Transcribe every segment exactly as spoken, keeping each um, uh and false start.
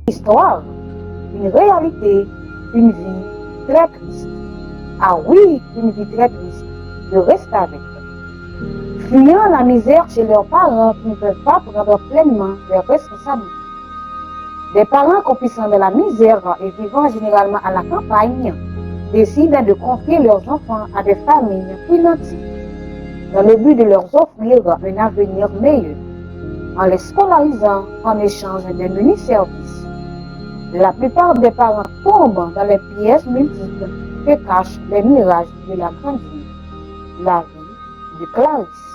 Histoire, une réalité, une vie très triste. Ah oui, une vie très triste. Je reste avec. Fuyant la misère chez leurs parents qui ne peuvent pas prendre pleinement leurs responsabilités. Des parents croupissant dans la misère et vivant généralement à la campagne décident de confier leurs enfants à des familles plus nanties dans le but de leur offrir un avenir meilleur en les scolarisant en échange de menus services. La plupart des parents tombent dans les pièges multiples que cachent les mirages de la grande vie. La vie de Clarisse.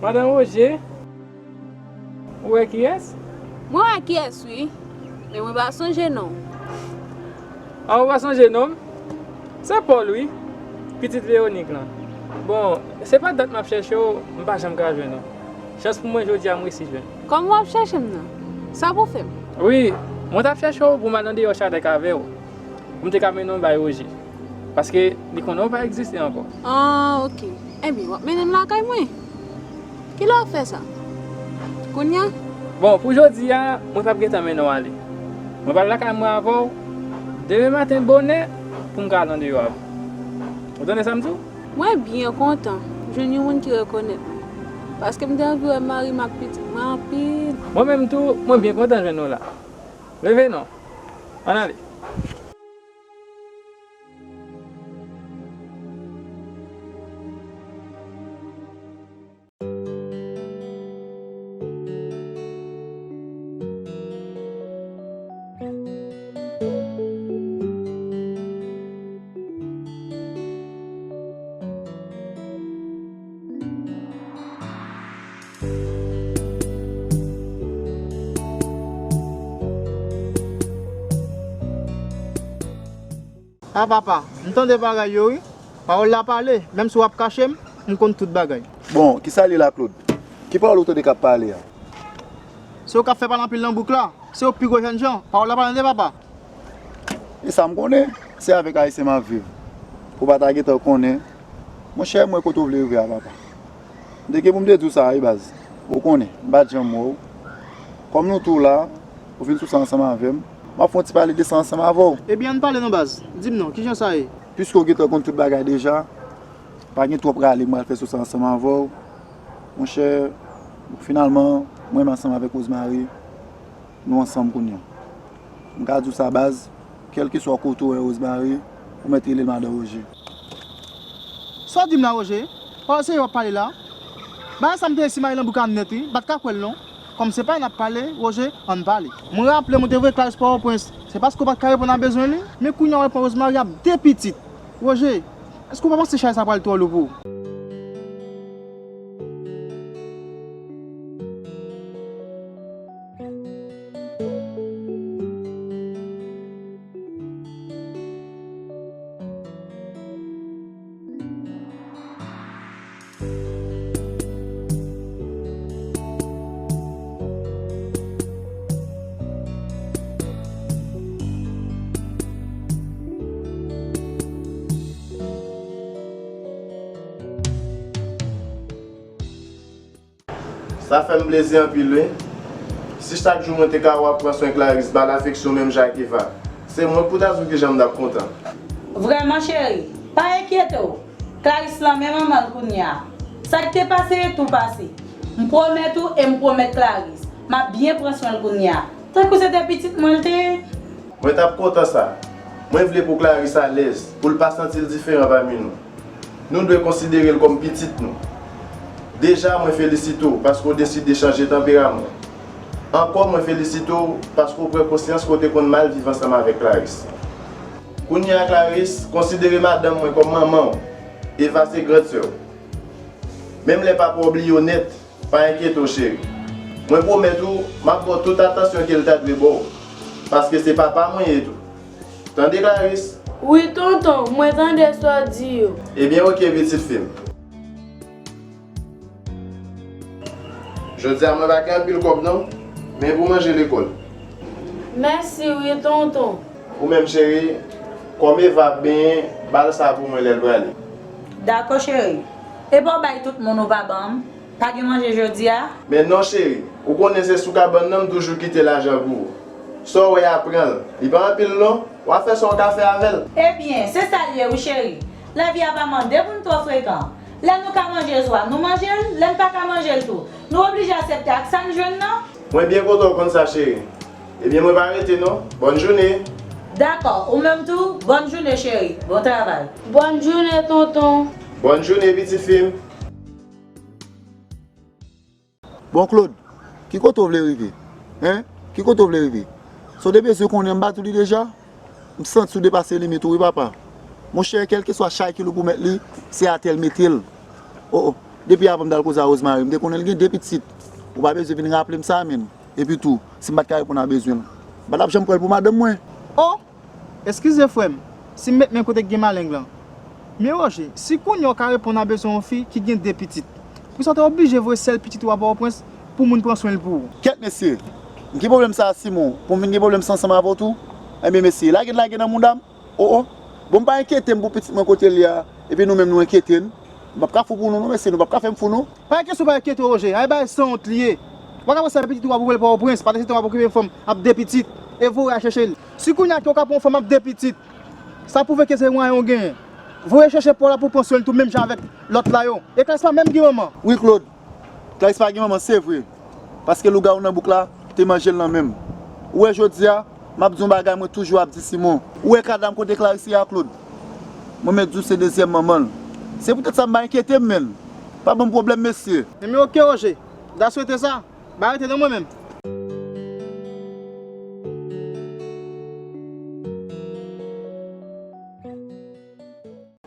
Madan Woje, ou wè kiyès? Mwen wè kiyès, wi. Men mwen pa sonje non. A, ou pa sonje non m? Se Paul, wi. Pitit Véronique lan. Bon, se pa dat m ap chèche w, m pa janm ka jwenn ou. Chans pou mwen, jodi a, m resi jwenn. Kòman w ap chèche m nan? Sa pou w fè m? Wi, mwen t ap chèche w pou m al andeyò Chadèk avè w. Pou m te ka mennen w bay Woje. Paske li konnen w pa egziste ankò. Ah, oke. Ebyen, w ap mennen m lakay mwen. Kilè w ap fè sa? Kounye a? Bon, pou jodi a, mwen p ap gentan mennen w ale. Mwen pral lakay mwen avè w demen maten bonè pou m ka al andeyò avè w. Ou tande sa m di w? Mwen byen kontan jwenn yon moun ki rekonèt mwen. Paske m te anvi wè mari m ak pitit mwen anpil. Mwen menm tou, mwen byen kontan jwenn ou la. Leve non. Ann ale. A papa, m tande bagay yo wi. Pawòl la pale, menm si w ap kache m, m konn tout bagay. Bon, kisa l ye la, Claude? Ki pawòl ou tande k ap pale a? Se ou k ap fè pale anpil nan bouk la. Se ou k pi gwo jènjan. Pawòl la pa tande, papa. E sa m konnen, se avèk Ayisyen m ap viv. Pou w pa ta gentan konnen. Monchè, mwen kote w vle rive a, papa. M te gen pou m te di w sa, wi, baz. Ou konnen, m pa t janm wè w. Kòm nou tou la, ou vin sou sa ansanm avè m. M ap fè yon ti pale de sa ansanm avè w. Ebyen, ann pale non, baz. Di m non, kijan sa ye? Piske w gentan konn tout bagay deja, pa gen twòp rale m pral fè sou sa ansanm avè w. Monchè, finalman, mwen menm ansanm avèk Rosemary, nou ansanm kounye a. M ka di w sa, baz, kèlkeswa kote w wè Rosemary, ou mèt rele l madan Woje. Sa w di m la, Woje? Pawòl serye w ap pale la? Bagay sa m te estimate nan bouk la nèt wi, m pa t ka kwè l non. Kòm se pale n ap pale, Woje, ann pale. Mwen raple m ou te voye Clarisse Pòtoprens, se paske w pa t ka reponn a bezwen li, men kounye a w al pran Rosemary ap de pitit. Woje, èske w pa panse chay sa pral twò lou pou ou? Sa fè m plezi anpil wi. Si chak jou mwen te ka wè w ap pran swen Clarisse, ba l afeksyon menm jan ak Eva, se mwen k pou ta di w kijan m t ap kontan. Vrèman cheri, pa enkyete w. Clarisse lan men manman l kounye a. Sa k te pase, tou pase. M pwomèt ou e m pwomèt Clarisse, m ap byen pran swen l kounye a. Tankou se te pitit mwen l te ye. Mwen t ap kontan sa. Mwen vle pou Clarisse alèz, pou l pa santi l diferan pami nou. Nou dwe konsidere l kòm pitit nou. Deja, mwen felisite w paske w deside chanje tanperaman w. Ankò, mwen felisite w paske w pran konsyans ke w te konn mal viv ansanm avèk Clarisse. Kounye a, Clarisse, konsidere madanm mwen kòm manman w. Eva se grann sè w. Menm lè papa w bliye w nèt, pa enkyete w, cheri. Mwen pwomèt ou, m ap ba w tout atansyon ke l ta dwe ba w, paske se papa mwen ye tou. Tande, Clarisse? Wi, tonton, mwen tande sa w di yo. Ebyen, oke, pitit fi m. Jodi a, mwen pa gen anpil kòb, non, men pou manje lekòl. Mèsi wi, tonton. Ou menm, cheri, kòm Eva ap benyen, ba l sa pou mwen lè l prale. Dakò, cheri. Epa w bay tout moun ou pa ban m? Pa gen manje jodi a? Men non, cheri. Ou konnen se sou kabann nan m toujou kite lajan pou ou. Sa w wè a, pran l. Li pa anpil, non. W a fè sa w ka fè avè l. Ebyen, se sa l ye wi, cheri. Lavi a pa mande pou n twò frekan. Lè nou ka manje swa, nou manje l, lè n pa ka manje l tou, nou oblije aksepte ak sa n jwenn nan. Mwen byen kontan w konn sa, cheri. Ebyen, mwen pa rete, non. Bòn jounen. Dakò, ou menm tou, bòn jounen, cheri. Bon travay. Bòn jounen, tonton. Bòn jounen, pitit fi m. Bon, Claude, ki kote w vle rive? Hen? Ki kote w vle rive? Si w te bezwen konnen, m pa t ou li deja? M santi w depase limit ou wi, papa. Monchè, kèlkeswa chay ki lou pou mèt li, se atè l mete l. O, o. Depi avan m t al koze a Rosemary, m te konnen l gen de pitit. Ou pa bezwen vin raple m sa, menm. Epi tou, si m pa t ka reponn a bezwen l, m pa t ap janm pran l pou madanm mwen. O! Eskize, frè m, si m met men kote k gen maleng lan. Men Roger, si kounye a w ka reponn a bezwen yon fi ki gen de pitit, poukisa w te oblije voye sèl pitit ou a Pòtoprens pou moun pran swen l pou ou? Kèt, mesye! M gen pwoblèm sa a, Simon, pou m vin gen pwoblèm sa ansanm avè w tou? Enben, mesye, lage n, lage nan mouda m. O, o. Bon, m pa enkyete m pou pitit mwen kote l ye a, epi nou menm nou enkyete n. M p ap ka fou pou nou, non, mesye, nou p ap ka fè m fou, non. Pa gen kesyon pa enkyete w, Roger. A, e bagay sanwont li ye. Ou pa ka pran sèl pitit ou a pou voye l Pòtoprens, pa t eseye w ap okipe fanm ap de pitit, e voye al chèche l. Si kounye a ke w ka pran yon fanm ap de pitit, sa pwouve ke se mwayen w genyen. Voye chèche pa w la pou pran swen l tou menm jan avèk lòt la yo. E Clarisse pa menm gen manman. Wi, Claude. Clarisse pa gen manman, se vre. Paske lougawou nan bouk la te manje l nan men m. Ou wè jodi a, m ap di yon bagay mwen toujou ap di Simon. Ou wè kadam kote Clarisse ye a, Claude? Mwen mèt di w se dezyèm manman l. Se poutèt sa m pa enkyete m, menn. Pa ban m pwoblèm, mesye. Enben oke, Roger. M ta swete sa. Ba rete nan mwen menm.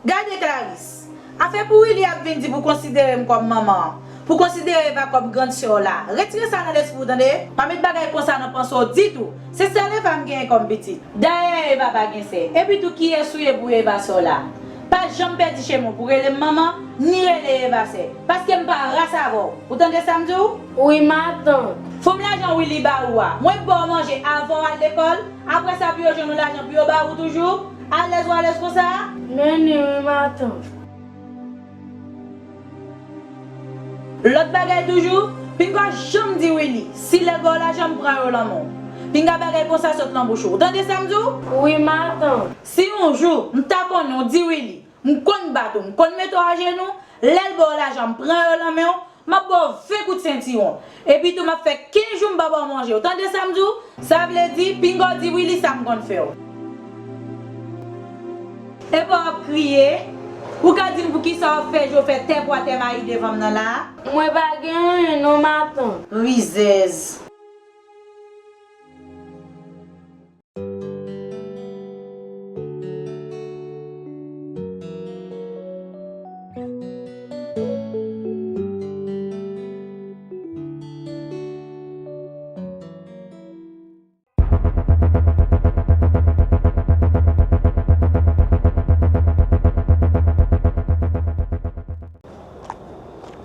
Gade, Clarisse, afè pou Willy ap vin di pou konsidere m kòm manman an, pou konsidere Eva kòm grann sè w la, retire sa nan lespri w, tande? Pa met bagay konsa nan panse w ditou. Se sèl Eva m genyen kòm pitit. Dayè, Eva pa gen sè. Epi tou, kiyès ou ye pou Eva sè w la? Pa janm pèdi chemen w pou rele m manman, ni rele Eva sè. Paske m pa ras avè w. Ou tande sa m di w? Wi, matant. Fòm lajan Willy ba ou a, mwen k ba w manje avan w al lekòl. Apre sa, pou yo jwenn yon lajan pou yo ba ou toujou? Alèz ou alèz konsa? Men ni wi, matant. Lòt bagay toujou, pinga w janm di Willy, si lè l ba w lajan, m pran yo lan men w. Pinga bagay konsa sot lan bouch ou. Ou tande sa m di w? Wi, matant. Si yon jou, m ta konnen w di Willy, m konn bat ou, m konn mete w ajenou, lè l ba w lajan, m pran yo lan men w, m ap ba w ven kout sentiwon. Epi tou, m ap fè kenz jou m pa ba w manje. Ou tande sa m di w? Sa vle di, pinga w di Willy sa m konn fè w. Epa w ap kriye? Ou ka di m poukisa w ap fè je w fè tè pwa tè mayi devan m nan la a? Mwen pa gen anyen non, matant. Rizèz.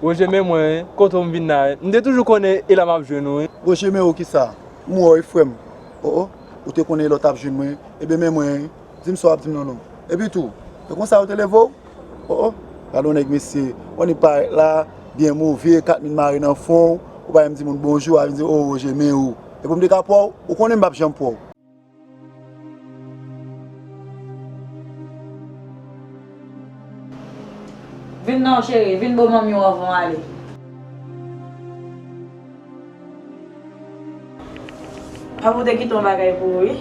Roger, men mwen, kote w m vin la? M te toujou konnen e la m ap jwenn ou. Roger, men ou kisa? M wè w wi, frè m. O, o, ou te konnen e la w t ap jwenn mwen. Ebyen, men mwen, di m sa w ap di m non, non. Epi tou, e konsa yo te leve w? O, o, gade yon nèg, mesye. Wè nèg parèt la, byen move, kat min mare nan fwon w, ou pa menm di moun bonjou, a vin di, o, Roger, men ou. Epi m te ka pran w, ou konnen m p ap janm pran w. Vin Non, cheri, vin bo manmi w anvan w ale. Papa, ou te kite yon bagay pou ou, wi.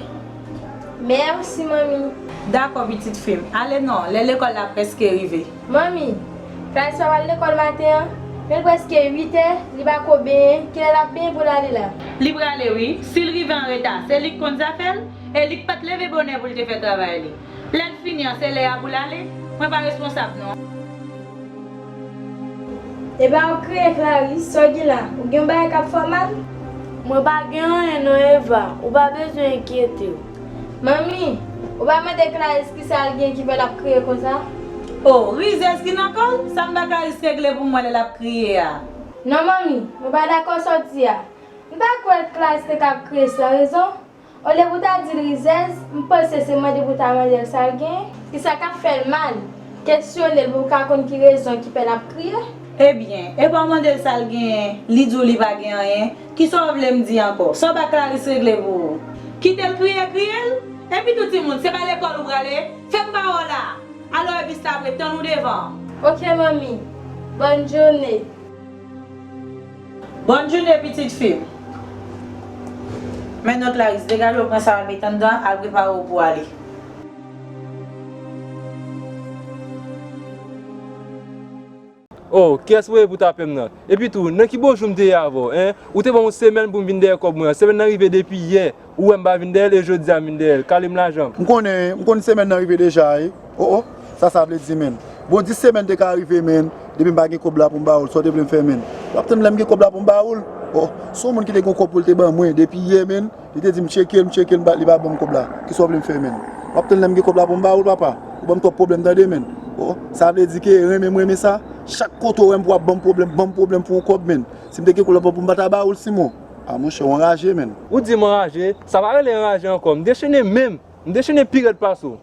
Mèsi, manmi. Dakò, pitit fi m. Ale non, lè lekòl la prèske rive. Manmi, Clarisse pa pral lekòl maten an, men l prèske uit è, li pako benyen, kilè l ap benyen pou l ale la? Li prale, wi. Si l rive anreta, se li k konn zafè l, e li k pa t leve bonè pou l te fè travay li. Lè l fini an, se lè a pou l ale. Mwen pa responsab, non. Epa w kriye, Clarisse, sa w gen la? Ou gen yon bagay k ap fè w mal? Mwen pa gen anyen non, Eva, ou pa bezwen enkyete w. Manmi, ou pa mande Clarisse kisa l gen ki fè l ap kriye konsa? O, rizèz ki nan kò l? Sa m ba Clarisse regle pou mwen lè l ap kriye a? Non, manmi, mwen pa dakò sa w di a. M pa kwè Clarisse te ka ap kriye san rezon. Olye pou w ta di l rizèz, m panse se mande pou w ta mande l sa l genyen. Kisa k ap fè l mal? Kesyone l pou w ka konn ki rezon ki fè l ap kriye. Ebyen, epa w mande l sa l genyen, li di w li pa gen anyen. Kisa w vle m di ankò? Sa w ba Clarisse regle pou ou? Kite l kriye, kriye l. Epi tou timoun, se pa lekòl ou prale? Fè m ba w la. Alò, epi sa apre, tann ou devan. Oke, manmi. Bòn jounen. Bòn jounen, pitit fi m. Men non, Clarisse, degaje w, pran sa w al met anndan, al prepare w pou w ale. O, kiyès ou ye pou tape m nan? Epi tou, nan ki bon jou m te ye avè w, en? Ou te ban m yon semèn pou m vin dèyè kòb mwen an. Semèn nan rive depi yè. Ou wè m pa vin dèyè l e jodi a m vin dèyè l. Kale m lajan m. M konnen, m konn semèn nan rive deja, wi. O, o, sa sa vle di, menn? Bon, dis semèn te ka rive, menn. Depi m pa gen kòb la pou m ba ou l, sa w te vle m fè, menn? W ap tann lè m gen kòb la pou m ba ou l? O, se yon moun ki te gen kòb pou l te ban mwen depi yè, menn. Li te di m tcheke l, m tcheke l, m pa, li pa ban m kòb la. Kisa w vle m fè, menn? W ap tann lè m gen kòb la pou m ba ou l, papa? Ou ban m twòp pwoblèm, tande, menn. O, sa vle di ke renmen m renmen sa? Chak kote w wè m pou w ap ban m pwoblèm, ban m pwoblèm pou yon kòb, menn. Si m te gen kòb la pou m pa ta ba ou l, Simon. A, monchè, w anraje, menn. Ou di m anraje? Sa pa rele anraje ankò. M dechene menm. M dechene pi rèd pase w.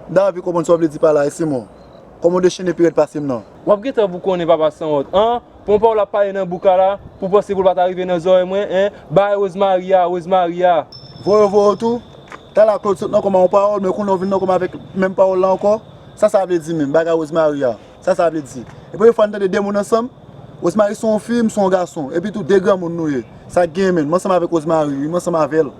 M ta anvi konprann sa w vle di pa la, e Simon? Kòman w dechene pi rèd pase m nan? W ap gentan pou konnen, papa sanwont, an? Pou yon pawòl ap pale nan bouk a la, pou w panse pou l pa ta rive nan zòrèy mwen, en? Bagay Rosemary a, Rosemary a. Voye w, voye w tou. Talè Claude sot nan kò m a yon pawòl, men kounye a w vin nan kò m avèk menm pawòl la ankò. Sa sa vle di menm, bagay Rosemary a? Sa sa vle di? E premye fwa n tande de moun ansanm? Rosemary se yon fi, m se yon gason. Epi tou, de granmoun nou ye. Sa k genyen, menn? M ansanm avèk Rosemary, wi, m ansanm avè l.